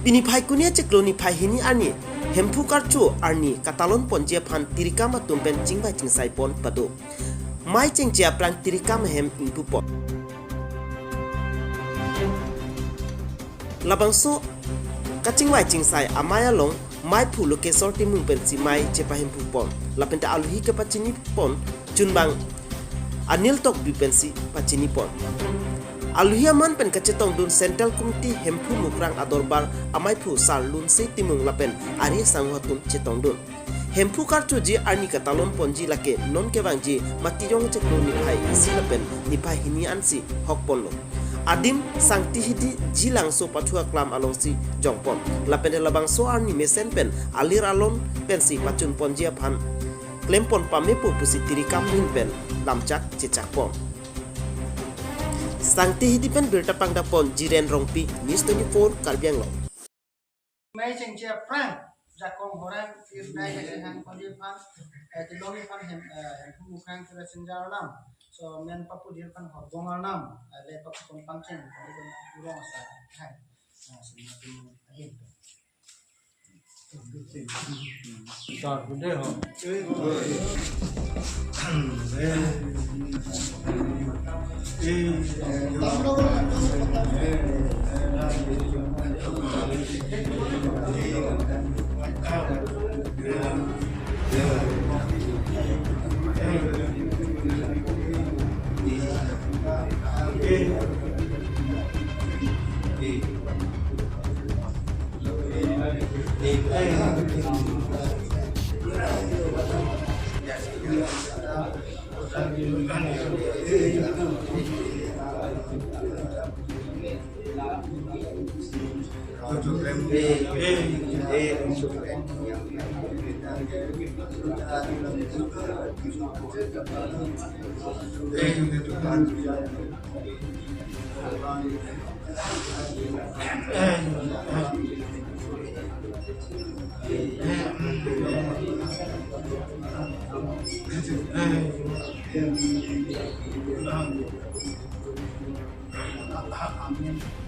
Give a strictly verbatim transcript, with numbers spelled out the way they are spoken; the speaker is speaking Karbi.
Pini Phaikuni achiklo niphai hini arni Hemphu Karcho arni katalon ponji aphan tirikam atum pen chingvai chingsai pon pado. Mei chengche aphrang tirikam ahem ingpu pon. Labangso kachingvai chingsai amei along meiphu Lokeswar Timung pensi mei chepahemphu pon. Lapente aluhi kepachini pon chunbang Anil Tokbi pensi pachini pon. Aluhi aman pen kachetongdun Central Committee Hemphu Mukrang adorbar ameiphu Sar Lunse Timung lapen ari asangho atum chetongdun. Hemphu Karchoji arni katalon ponji lake non kevangji Matijong chiklo niphai isi lapen niphai hini ansi hok ponlo. Adim Sangti Hidi Jilangso pathu aklam alongsi jongpon. Lapente labangso arni mesen pen alir alon pensi pachun ponji aphan klem pon pamepo pusi tirikam ahin pen lamchak chechak pon. Sangti Hidi pen birta pangdak pon Jiren Rongpi, News twenty-four, Karbi Anglong. Mei chengche aphrang jakong horang tirnai kachehang ponji aphan, eh, tilong aphan hem, eh, Hemphu Mukrang Tirachinjar alam. So men papu dir aphan horbong alam, eh, le papu pon pangcheng, papu pon kurong asa. Hai. Ah, sima tu ahin. Amen.